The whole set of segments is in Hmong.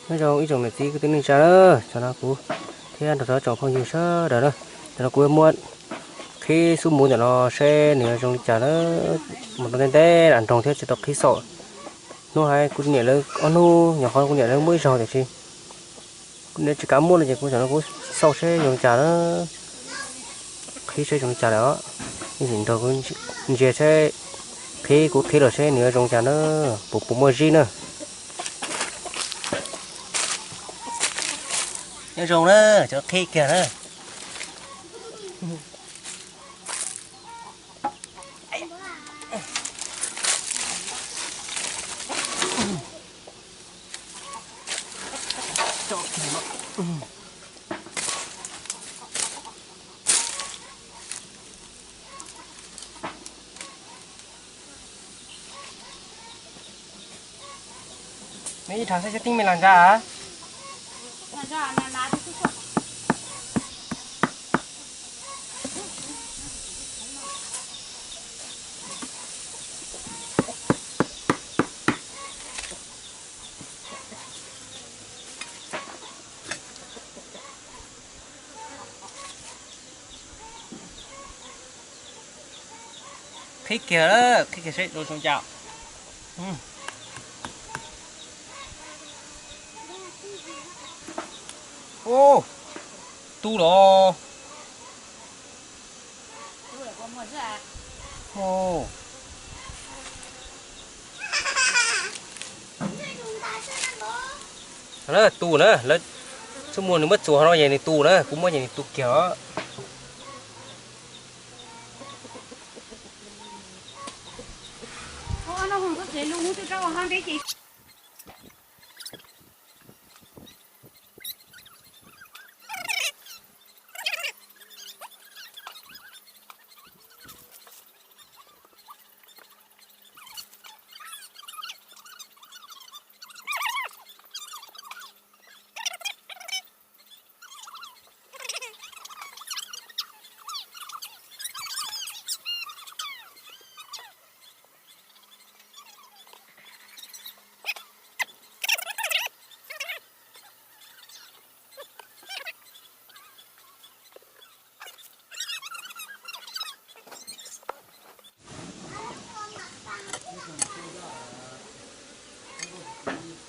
Nyob zoo ib tsoom niam txiv kwv tij neej tsa na, tam no kuv thiab nrog rau tsoom phooj ywg sawv daws na, tam no kuv muab qhib xub muv ntawm no seb nws yuav zoo li cas na. Mus tau ntev ntev nroos thiab tsis tau qhib xaum. Hnub hais kuv niam lawv ob hnub nyuam qhuav kuv niam lawv muab ib zaug tiam sis kuv niam tsis kam muab no ces kuv tam no kuv xauj seb zoo li cas na. Qhib seb zoo li cas lawm os. Ib sim nrog kuv ntsia seb, qhib kuv qhib los seb nws yuav zoo li cas na, puas puas muaj zib na. Nyob zoo na, cov qhib kiag na. Neb ib rhav saib seb tib me las ntsa. Qhib kiag, qhib kiag seb zoo zoo cas. Ub, tu los. Tu na, lawv xub muag nws muab txuas no ces nws tu na, kuv muab ces nws tu kiag os.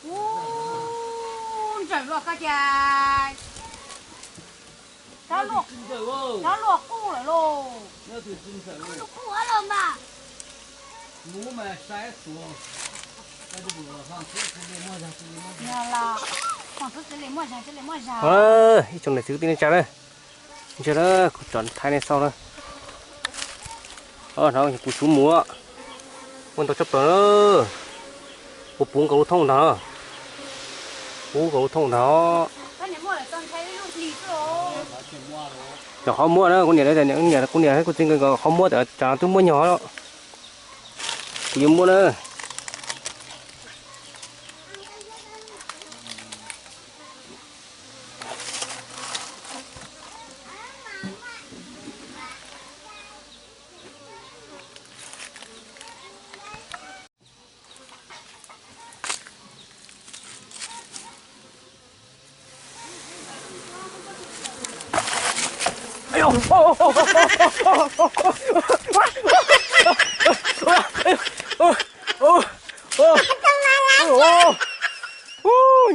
Ub, ntsaws luaj koj cas. Cov luaj quj lawm lauj. Ib tsoom niam txiv kwv tij neej tsa na, ntsia na, kuv tsom thaij nej xauj na. Hnov kuv xub muv, muaj ntau tshaj plaws na. Kuv puv nkaus lub thoob ntag, puv nkaus lub thoob ntag. Cov qhov muab na, kuv niam, kuv niam kuv txiv nkawd qhov muab tam tsam twb muab nyog lawm. Kuv yuav muab na.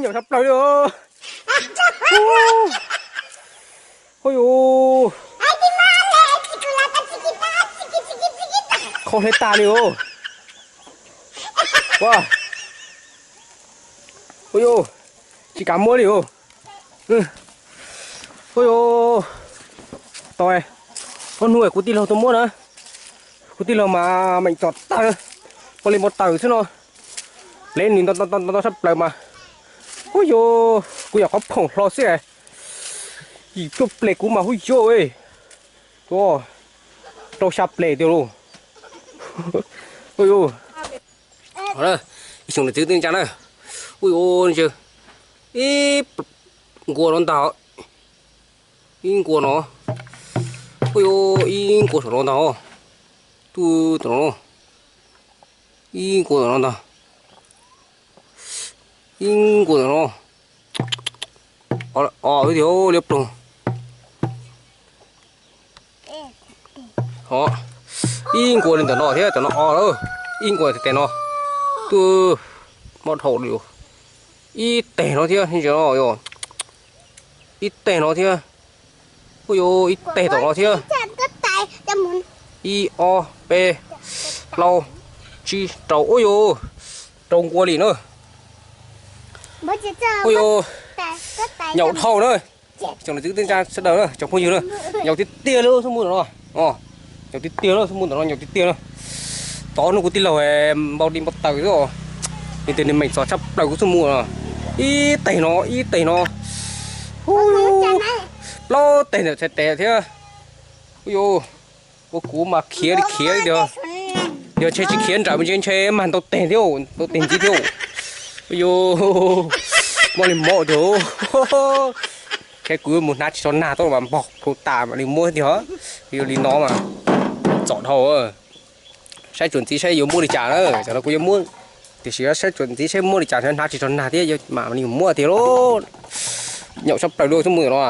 Nyam sab plaws li os. Ua, qhov hle tas li os. Ua, ua, tsis kam muab li os. Ua, tau, ob hnub kuv tij laug tuaj muab na, kuv tij laug mas meem txom tawm, ua li muab tawm xwb no. Lev nws ntau ntau sab plaws mas. Ua, kuv yog qhov phoom hlo xwb. Yim cuaj ple kuv mas huj yog, rau xya ple tiag lauj. Ua, ib xyoos niam txiv kwv tij neej tsa na. Ua, ib nkuas no ntag, ib nkuas no. Ua, ib nkuas saum no ntag, tub tom no, ib nkuas tom no ntag, ib nkuas tom no. O, o, ib tiag liab ploog. O, ib nkuas li ntawm no thiab, tam no o lawm. Ib nkuas tes no. Twb mob dhau li. Ib teg no thiab, ib teg no thiab. Ub yuv, ib teg tom no thiab. Ib, ob, peb, plaub, tsib, rau. Ub yuv, rau nkuas li na. Ub yuv, nyaum dhau na. Tsoom niam txiv kwv tij neej tsa sawv daws na, tsoom phooj ywg na, nyaum tiag tiag li xub muag ntawm no. Nyaum tiag tiag li xub muag ntawm no, nyaum tiag tiag na. Tov hnub kuv tij laug npau li npau taws xwb os. Nws tias nws meem txom tshaj plaws kuv xub muag no. Ib teg no, ib teg no. Ub, plaub teg ntawm txhais tes thiab. Ub yuv, ua kuv mas khiav li khiav li tiag. Yog ntshe tsis khiav nrawm mas ntshe ntshe mag ntau teg thiab, ntau teg ntxiv thiab. Ub yuv, mob li mob tiag. Thiab kuv yuav mus hnav tsis tau nag tuaj mas npog plhu tas mam li muab tiag. Yog li no mas txom dhau. Saib tsuas ntxiv saib yuav muab li cas na, tam no kuv yuav muab, tiam sis saib tsuas ntxiv saib muab li cas, hnav tsis tau nag thiab mam li muab tiag lauj. Nyaum tshaj plaws li xub muag ntawm no.